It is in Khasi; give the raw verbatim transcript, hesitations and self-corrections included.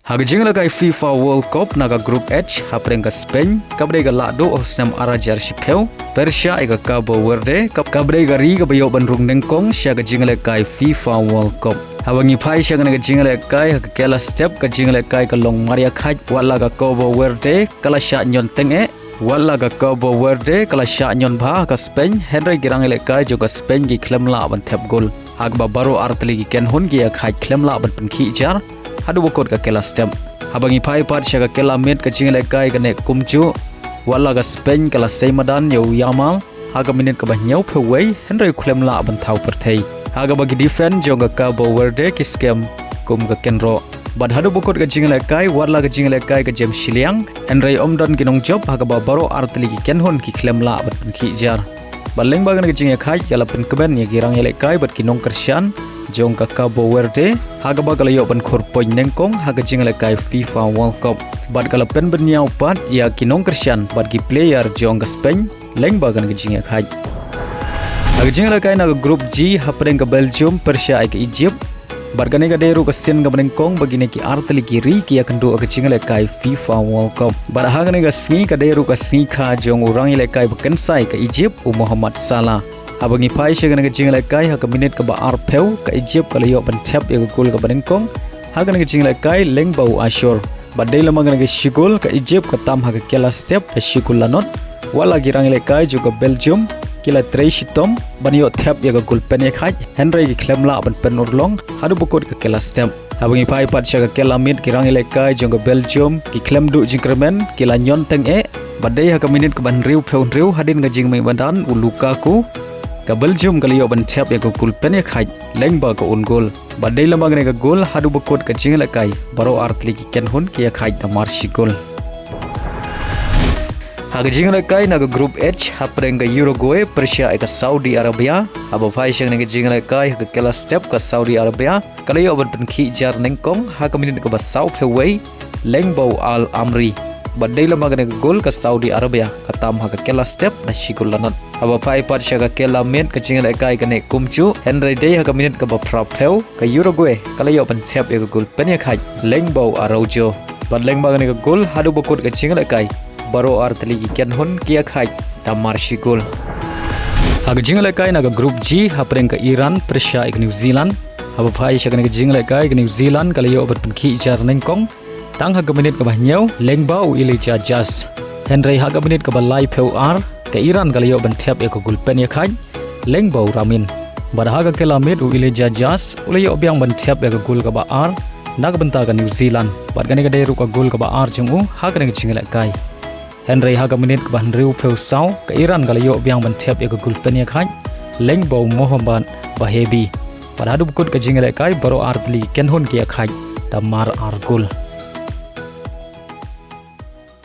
Ha ka jingïalehkai FIFA World Cup na ka Group H, hapdeng ka Spain, kaba dei ka lahduh ha u snem ar hajar shiphew, pyrshah ïa ka Cabo Verde, kaba dei ka ri kaba ïoh ban rung nyngkong sha ka jingïalehkai FIFA World Cup. Haba ngi phai sha kane ka jingïalehkai ha ka kylla step, ka jingïalehkai ka long marïakhait, wat la ka Cabo Verde ka la shah ñion tyngeh, wat la ka Cabo Verde ka la shah ñion bha ha ka Spain, hynrei ki rangïalehkai jong ka Spain ki khlem lah ban thep gol. Ha kaba baroh artylli ki kynhun ki ïakhait khlem lah ban pynkhih jar haduh ba kut ka kylla step. Haba ngi phai pat sha ka kylla miet, ka jingïalehkai ka neh kumjuh, wat la ka Spain ka la sei madan ïa u Yamal ha ka minit kaba hynñiewphew wei, hynrei u khlem lah ban thaw pyrthei. Ha kaba ki defense jong ka Cabo Verde ki skhem kum ka kynroh. Bad haduh ba kut ka jingïalehkai, wat la ka jingïalehkai ka jem shiliang, hynrei ym don ki nongjop ha kaba baroh artylli ki kynhun ki khlem lah ban pynkhih jar. Bad lyngba kane ka jingïakhait ka la pynkmen ïa ki rangïalehkai bad ki nongkyrshan jong ka Cabo Verde, ha kaba ka la ïoh ban khur point nyngkong ha ka jingïalehkai FIFA World Cup. Bad ka la pynbynñiaw pat ïa ki nongkyrshan bad ki player jong ka Spain lyngba kane ka jingïakhait. Ha ka jingïalehkai na ka Group G, hapdeng ka Belgium pyrshah ïa ka Egypt. Bad kane ka dei ruh ka sien kaba nyngkong ba kine ki artylli ki ri ki ïakynduh ha ka jingïalehkai FIFA World Cup. Bad ha kane ka sngi ka dei ruh ka sngi kha jong u rangïalehkai ba kynsai ka Egypt, u Mohamed Salah. Haba ngi phai sha kane ka jingïalehkai ha ka minit kaba arphew, ka Egypt ka la ïoh ban thep ïa ka gol kaba nyngkong ha kane ka jingïalehkai lyngba u Ashour. Bad dei lem bad kane ka shi gol, ka Egypt ka tam ha ka kylla step da shi gol lanot. Wat la ki rangïalehkai jong ka Belgium ki la trei shitom ban ïoh thep ïa ka gol pynïakhait, hynrei ki khlem lah ban pynurlong haduh ba kut ka kylla step. Haba ngi phai pat sha ka kylla miet, ki rangïalehkai jong ka Belgium ki khlem duh jingkyrmen, ki la ñion tyngeh. Bad dei ha ka minit kaba hynriewphew hynriew, hadien ka jingmih madan u Lukaku, ka Belgium ka la ïoh ban thep ïa ka gol pynïakhait lyngba ka own goal. Bad dei lem bad kane ka gol haduh ba kut ka jingïalehkai, baroh artylli ki kynhun ki ïakhait da mar shi gol. Ha ka jingïalehkai na ka Group H, hapdeng ka Uruguay pyrshah ïa ka Saudi Arabia. Haba phai sha kane ka jingïalehkai ha ka kylla step, ka Saudi Arabia ka la ïoh ban pynkhih jar nyngkong ha ka minit kaba sawphew wei lyngba u Al Amri. Bad dei lem bad kane ka gol, ka Saudi Arabia ka tam ha ka kylla step da shi gol lanot. Haba phai pat sha ka kylla miet, ka jingïalehkai ka neh kumjuh, hynrei dei ha ka minit kaba phraphew, ka Uruguay ka la ïoh ban thep ïa ka gol pynïakhait lyngba u Araujo. Bad lyngba kane ka gol haduh ba kut ka jingïalehkai, baroh artylli ki kynhun ki ïakhait da mar shi gol. Ha ka jingïalehkai na ka Group G, hapdeng ka Iran pyrshah ïa ka New Zealand. Haba phai sha kane ka jingïalehkai, ka New Zealand ka la ïoh ban pynkhih jar nyngkong tang ha ka minit kaba hynñiew lyngba u Elijah Just. Hynrei ha ka minit kaba laiphew ar, ka Iran ka la ïoh ban thep ïa ka gol pynïakhait lyngba u Ramin. Bad ha ka kylla miet, u Elijah Just u la ïoh biang ban thep ïa ka gol kaba ar na ka bynta ka New Zealand. Bad kane ka dei ruh ka gol kaba ar jong u ha kane ka jingïalehkai. Hynrei ha ka minit kaba hynriewphew saw, ka Iran ka la ïoh biang ban thep ïa ka gol pynïakhait lyngba u Mohammad Bahebi. Bad haduh ba kut ka jingïalehkai, baroh artylli ki kynhun ki ïakhait da mar ar gol.